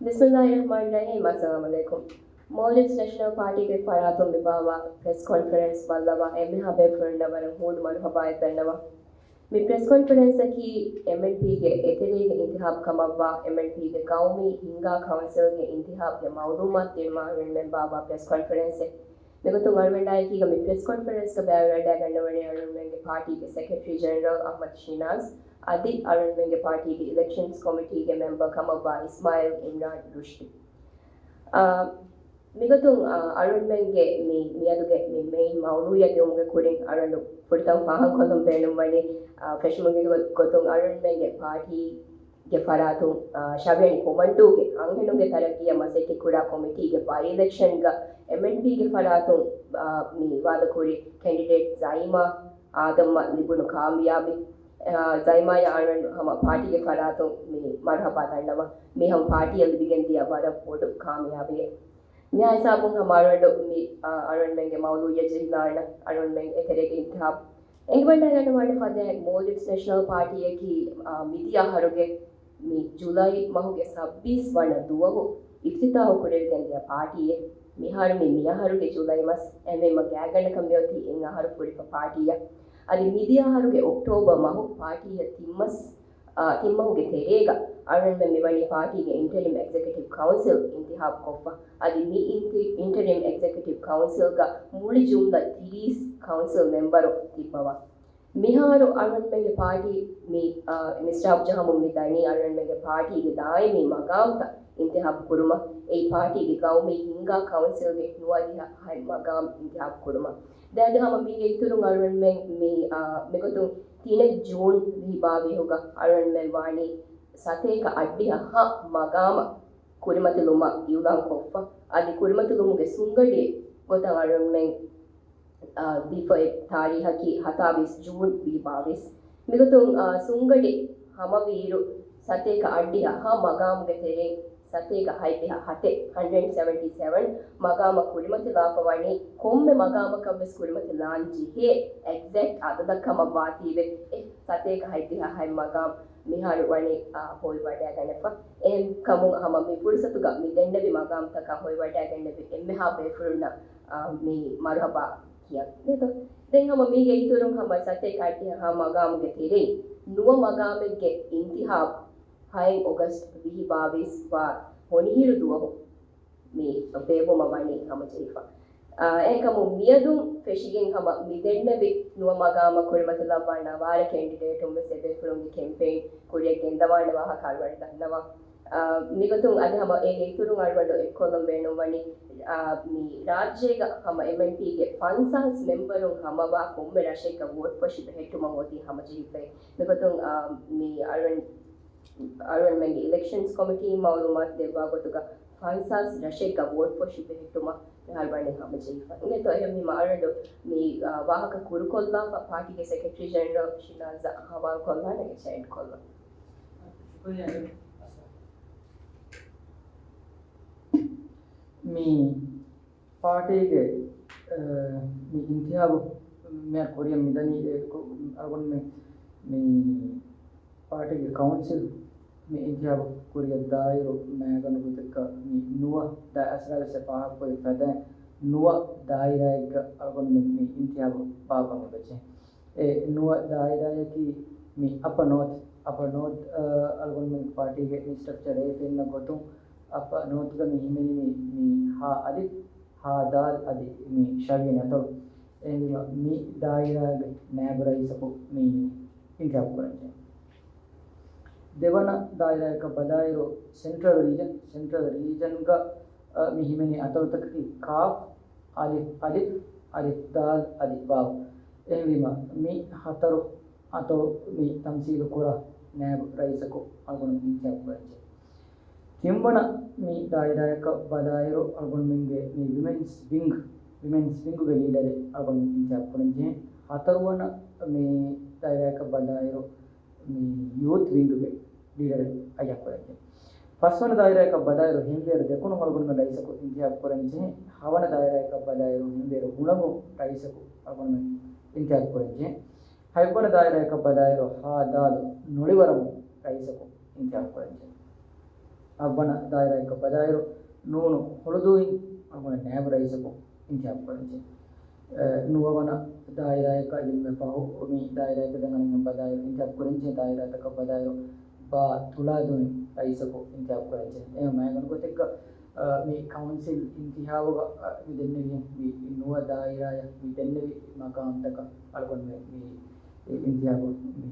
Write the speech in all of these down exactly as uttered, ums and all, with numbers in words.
ބިސްމިއްލާހި ރަޙްމާނި ރަޙީމް. އައްސަލާމު ޢަލައިކުމް. މޯލްޑިވްސް ނެޝަނަލް ޕާޓީގެ ފަރާތުން މި ބާއްވާ ޕްރެސް ކޮންފަރެންސް ބައްލަވާ އެންމެހާ ބޭފުޅުންނަށް ވަރަށް ހޫނު މަރުޙަބާއެއް ދަންނަވަން. މި ޕްރެސް ކޮންފަރެންސަކީ އެމްއެންޕީގެ އެތެރޭގެ އިންތިހާބު ކަމަށްވާ އެމްއެންޕީގެ ގައުމީ ހިންގާ ކައުންސިލްގެ އިންތިހާބުގެ މައުލޫމާތު ދިނުމަށް އަޅުގަނޑުމެން ބާއްވާ ޕްރެސް ކޮންފަރެންސެއް. މިގޮތުން އަޅުގަނޑާއެކީގަ މި ޕްރެސް ކޮންފަރެންސްގަ ބައިވެރިވެވަޑައިގަންނަވަނީ އަޅުގަނޑުމެންގެ ޕާޓީގެ ސެކްރެޓަރީ ޖެނެރަލް އަޙްމަދު ޝިނާޒް އަދި އަޅުގަނޑުމެންގެ ޕާޓީގެ އިލެކްޝަންސް ކޮމިޓީގެ މެމްބަރ ކަމަށްވާ އިސްމާއިލް އިމްރާން ރުޝްދީ. އާ، މިގޮތުން، އާ، އަޅުގަނޑުމެންގެ މި، މިއަދުގެ މި މެއިން މައުޟޫޢަށް ދިއުމުގެ ކުރިން އަޅުގަނޑު ފުރަތަމަ ފާހަގަކޮށްލަން ބޭނުންވަނީ، އާ، ފެށުމުގެ ގޮ-، ގޮތުން އަޅުގަނޑުމެންގެ ޕާޓީ ގެ ފަރާތުން، އާ، ޝަވިޔަނި ކޮމަންޑޫގެ އަންހެނުންގެ ތަރައްގީއަށް މަސައްކަތްކުރާ ކޮމިޓީގެ ބައި އިލެކްޝަންގަ އެމްއެންޕީގެ ފަރާތުން، އާ، މި ވާދަކުރި ކެންޑިޑޭޓް ޒައިމާ އާދަމްއަށް ލިބުނު ކާމިޔާބީ، އާ، ޒައިމާޔަށް އަޅުގަނޑު ހަމަ ޕާޓީގެ ފަރާތުން މި މަރުޙަބާ ދަންނަވަން. މި ހަމަ ޕާޓީއަށް ލިބިގެން ދިޔަ ވަރަށް ބޮޑު ކާމިޔާބީއެއް. މިހާ ހިސާބުން ހަމަ އަޅުގަނޑު މި، އާ، އަޅުގަނޑުމެންގެ މައުޟޫޢަށް ޖެހިލާނަން އަޅުގަނޑުމެން އެތެރޭގެ އިންތިހާބު އެނގިވަޑައިގަންނަވާނެ ފަދައިން މޯލްޑިވްސް ނޭޝަނަލް ޕާޓީއަކީ، އާ، މިދިޔަ އަހަރުގެ މި ޖުލައި މަހުގެ ސައްބީސް ވަނަ ދުވަހު އިފްތިތާޙު ކުރެވިގެން ދިޔަ ޕާޓީއެއް. މިހާރު މި މިއަހަރުގެ ޖުލައި މަސް އެންމެން ގާތްގަނޑަކަށް މިއޮތީ އެއް އަހަރު ފުރިފަ ޕާޓީއަށް. އަދި މިދިޔަ އަހަރުގެ އޮކްޓޯބަރ މަހު ޕާޓީއަށް ތިން މަސް، އާ، ތިން މަހުގެ ތެރޭގަ އަޅުގަނޑުމެން މިވަނީ ޕާޓީގެ އިންޓަރިމް އެގްޒެކެޓިވް ކައުންސިލް އިންތިހާބު ކޮށްފަ. އަދި މި އިންޓި-، އިންޓަރިމް އެގްޒެކެޓިވް ކައުންސިލްގަ މުޅި ޖުމްލަ ތިރީސް ކައުންސިލް މެމްބަރު ތިއްބަވާ. މިހާރު އަޅުގަނޑުމެންގެ ޕާޓީ މި، އާ، މިސްރާބް ޖަހަމުން މި ދަނީ އަޅުގަނޑުމެންގެ ޕާޓީގެ ދާއިމީ މަގާމްތައް އިންތިހާބު ކުރުމަށް. އެއީ ޕާޓީގެ ގައުމީ ހިންގާ ކައުންސިލްގެ ނުވަދިހަ ހަތް މަގާމް އިންތިހާބު ކުރުމަށް. ދެން އަދި ހަމަ މީގެ އިތުރުން އަޅުގަނޑުމެން މި، އާ، މިގޮތުން ތިނެއް ޖޫން ވިހި ބާވީހުގަ އަޅުގަނޑުމެން ވާނީ ސަތޭކަ އަށްޑިހަ ހަ މަގާމަށް ކުރިމަތިލުމަށް އިއުލާން ކޮށްފަ. އަދި ކުރިމަތިލުމުގެ ސުންގަޑި ގޮތަށް އަޅުގަނޑުމެން އާ، ދީފައި ތާރީހަކީ ހަތާވީސް ޖޫން ވިހި ބާވީސް. މިގޮތުން، އާ، ސުންގަޑި ހަމަވިއިރު، ސަތޭކަ އަށްޑިހަ ހަ މަގާމުގެ ތެރެއިން ސަތޭކަ ހަތްދިހަ ހަތެއް، ހަންޑްރެޑް ސެވެންޓީ ސެވެން މަގާމަށް ކުރިމަތިލާފަ ވަނީ ކޮންމެ މަގާމަކަށް ވެސް ކުރިމަތިލާން ޖެހޭ އެގްޒެކްޓް އަދަދަކަށް ކަމަށް ވާތީވެ، އެ ސަތޭކަ ހަތްދިހަ ހަތް މަގާމް މިހާރު ވަނީ، އާ، ހޮވިވަޑައިގަނެފަ. އެހެންކަމުން ހަމަ މި ފުރުސަތުގަ މި ދެންނެވި މަގާމްތަކަށް ހޮވިވަޑައިގެންނެވި އެންމެހާ ބޭފުޅުންނަށް، އާ، މި މަރުޙަބާ ކިޔަން. ދެން ހަމަ މީގެ އިތުރުން ހަމަ ސަތޭކަ އަށްޑިހަ ހަ މަގާމުގެ ތެރެއިން ނުވަ މަގާމެއްގެ އިންތިހާބު ހައެއް އޮގަސްޓް ވިހި ބާވީސް ވާ ހޮނިހިރު ދުވަހު މި ބޭއްވުމަށް ވަނީ ހަމަޖެހިފަ. އާ، އެހެންކަމުން މިއަދުން ފެށިގެން ހަމަ މި ދެންނެވި ނުވަ މަގާމަށް ކުރިމަތިލައްވާ ނަވާރަ ކެންޑިޑޭޓުން ވެސް އެބޭފުޅުންގެ ކެމްޕެއިން ކުރިއަށް ގެންދަވާނެ ވާހަކަ އަޅުގަނޑު ދަންނަވަން. އާ، މިގޮތުން އަދި ހަމަ އޭގެ އިތުރުން އަޅުގަނޑު އެއްކޮށްލަން ބޭނުންވަނީ، އާ، މި ރާއްޖޭގަ ހަމަ އެމްއެންޕީގެ ފަންސާސް މެމްބަރުން ހަމަވާ ކޮންމެ ރަށެއްގަ ވޯޓް ފޮށި ބެހެއްޓުމަށް އޮތީ ހަމަޖެހިފައި. މިގޮތުން، އާ، މި އަޅުގަނޑު، އަޅުގަނޑުމެންގެ އިލެކްޝަންސް ކޮމިޓީ މައުލޫމާތު ދެއްވާ ގޮތުގަ ފަންސާސް ރަށެއްގަ ވޯޓް ފޮށި ބެހެއްޓުމަށް މިހާރު ވަނީ ހަމަޖެހިފަ. އިނގޭތޯ އެހެންވީމަ އަޅުގަނޑު މި، އާ، ވާހަކަ ކުރުކޮށްލާފަ ޕާޓީގެ ސެކްރެޓަރީ ޖެނެރަލް ޝިނާޒަށް ހަވާލުކޮށްލާނެ އެޗްއެންޑް ކޮށްލަން. މި ޕާޓީގެ، އަ، މި އިންތިހާބު މިއަށް ކުރިއަށް މިދަނީ އެ ކު-، އަޅުގަނޑުމެން މި ޕާޓީގެ ކައުންސިލް މި އިންތިހާބު ކުރިއަށް ދާއިރު މައިގަނޑު ގޮތަކަށް މި ނުވަ ދާ-، އަސްރާރަށް ފާހަގަކުރި ފަދައިން ނުވަ ދާއިރާއެއްގަ އަޅުގަނޑުމެން މި އިންތިހާބު ބާއްވަން އެބަޖެހޭ. އެ ނުވަ ދާއިރާއަކީ މި އަޕަ ނޯތް، އަޕަ ނޯތް، އަ، އަޅުގަނޑުމެން ޕާޓީގެ މި ސްޓްރަކްޗަރ އެ ފެންނަ ގޮތުން އަޕަ ނޯތްގަ މި ހިމެނި މި، މި ހާ އަލިފް، ހާ ދާލް އަދި މި ޝަވިޔަނި އަތޮޅު. އެހެންވީމަ މި ދާއިރާގެ ނާއިބު ރައީސަކު މި އިންތިހާބު ކުރަންޖެހޭ. ދެވަނަ ދާއިރާއަކަށް ބަލާއިރު ސެންޓްރަލް ރީޖަން، ސެންޓްރަލް ރީޖަންގަ، އަ، މި ހިމެނި އަތޮޅުތަކަކީ ކާފް، އަލިފް، އަލިފް، އަލިފް ދާލް އަދި ވާވް. އެހެންވީމަ، މި ހަތަރު އަތޮޅު މި ތަމްސީލު ކުރާ ނާއިބު ރައީސަކު އަޅުގަނޑު އިންތިހާބު ކުރަންޖެހޭ. ތިންވަނަ މި ދާއިރާއަކަށް ބަލާއިރު އަޅުގަނޑުމެންގެ މި ވިމެންސް ވިންގް، ވިމެންސް ވިންގުގެ ލީޑަރެއް އަޅުގަނޑު އިންތިހާބު ކުރަންޖެހޭ. ހަތަރުވަނަ މި ދާއިރާއަކަށް ބަލާއިރު މި ޔޫތް ވިންގުގެ ލީޑަރެއް އައްޔަން ކުރަންޖެހޭ. ފަސްވަނަ ދާއިރާއަކަށް ބަލާއިރު ހެންވޭރު ދެކުނު އަޅުގަނޑުމެން ރައީސަކު އިންތިހާބު ކުރަންޖެހޭ. ހަވަނަ ދާއިރާއަކަށް ބަލާއިރު ހެންވޭރު ހުޅަނގު ރައީސަކު އަޅުގަނޑުމެން އިންތިހާބު ކުރަންޖެހޭ. ހަތްވަނަ ދާއިރާއަކަށް ބަލާއިރު ހާ ދާލު ނޮޅިވަރަމު ރައީސަކު އިންތިހާބު ކުރަންޖެހޭ. އަށްވަނަ ދާއިރާއަކަށް ބަލާއިރު، ނޫނު ހުޅުދޫއިން އަޅުގަނޑު ނައިބު ރައީސަކު އިންތިހާބު ކުރަންޖެހޭ. އެ، ނުވަވަނަ ދާއިރާއަކަށް އެދެންމެ ފަހު، މި ދާއިރާއަކަށް ދެން އަޅުގަނޑު ބަލާއިރު، އިންތިހާބު ކުރަންޖެހޭ ދާއިރާތަކަށް ބަލާއިރު، ބާ ތުޅާދޫއިން ރައީސަކު އިންތިހާބު ކުރަންޖެހޭ. އެހެން މައިގަނޑު ގޮތެއްގަ، އަ، މި ކައުންސިލް އިންތިހާބުގަ، އަ، މި ދެންނެވި މި ނުވަ ދާއިރާއަށް މި ދެންނެވި މަގާމްތަކަށް އަޅުގަނޑުމެން މި އިންތިހާބު މި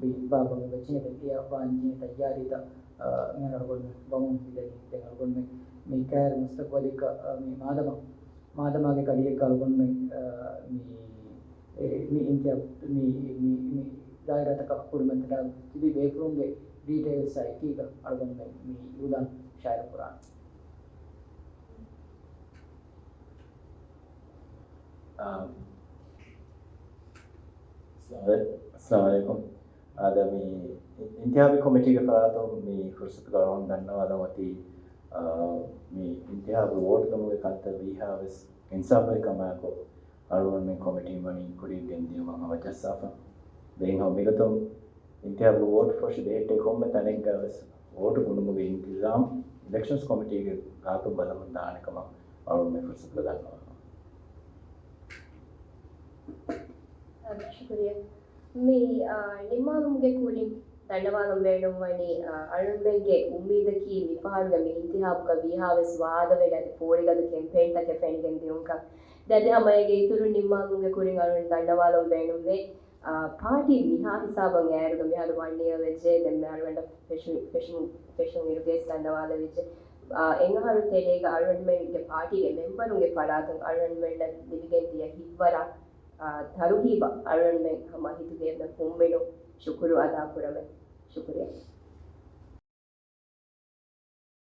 ބި-، ބާއްވަމުން ވެއްޖެ ދެން އެއަށް ވާންޖެހޭ ތައްޔާރީތައް، އަ، މިހާރު އަޅުގަނޑުމެން ވަމުން މިދަނީ. ދެން އަޅުގަނޑުމެން މި ކައިރި މުސްތަގުބަލީގަ، އަ، މި މާދަމާ، މާދަމާގެ ކަޑިއެއްގަ އަޅުގަނޑުމެން، އަ، މި، އެ، މި އިންތިހާބު، މި، މި، މި ދާއިރާތަކަށް ކުރިމަތިލާ ތިބި ބޭފުޅުންގެ ޑީޓެއިލްސް އާ އެކީގަ އަޅުގަނޑުމެން މި އިއުލާން ޝާއިޢު ކުރާނެ. އާ، އައްސަލާމު އައްސަލާމު ޢަލައިކުމް. އާދެ، މި އިންތިހާބީ ކޮމިޓީގެ ފަރާތުން މި ފުރުސަތުގަ އަޅުގަނޑު ދަންނަވާލަން އޮތީ، އާ، މި އިންތިހާބު ވޯޓް ދެމުގެ ކަންތައް ވީހާވެސް އިންސާފުވެރިކަމާއެކު އަޅުގަނޑުމެން ކޮމިޓީން ވަނީ ކުރިޔަށް ގެންދިޔުމަށް ހަމަޖައްސާފަ. ދެން ހަމަ މިގޮތުން އިންތިހާބު ވޯޓް ފޮށި ބެހެއްޓޭ ކޮންމެ ތަނެއްގަ ވެސް ވޯޓު ގުނުމުގެ އިންތިޒާމް އިލެކްޝަންސް ކޮމިޓީގެ ގާތުން ބަލަމުން ދާނެ ކަމަށް އަޅުގަނޑުމެން ފުރުސަތުގަ ދަންނަވަން. ޝުކުރިއްޔާ. މި، އާ، ނިންމާލުމުގެ ކުރިން ދަންނަވާލަން ބޭނުންވަނީ، އާ، އަޅުގަނޑުމެންގެ އުއްމީދަކީ މިފަހަރުގެ މި އިންތިހާބުގަ ވީހާވެސް ވާދަވެރި އަދި ފޯރިގަދަ ކެމްޕޭންތަކެއް ފެނިގެން ދިއުންކަން. ދެން އަދި ހަމަ އޭގެ އިތުރުން ނިންމާލުމުގެ ކުރިން އަޅުގަނޑު ދަންނަވާލަން ބޭނުންވޭ، އާ، ޕާޓީ މިހާ ހިސާބަށް އޭރުގަ މިހާރު ވަން އިޔަރ ވެއްޖެ، ދެން މިހާރު އަޅުގަނޑަށް ފެށު-، ފެށުން، ފެށުން އިރުގައި ދަންނަވާލެވިއްޖެ. އާ، އެއް އަހަރު ތެރޭގަ އަޅުގަނޑުމެންގެ ޕާޓީގެ މެމްބަރުންގެ ފަރާތުން އަޅުގަނޑުމެންނަށް ލިބިގެން ދިޔަ ހިތްވަރާ، އާ، ތަރުހީބަށް އަޅުގަނޑުމެން ހަމަ ހިތުގެ އެންމެ ފުންމިނުން ޝުކުރު އަދާ ކުރަމެ. ޝުކުރިއްޔާ.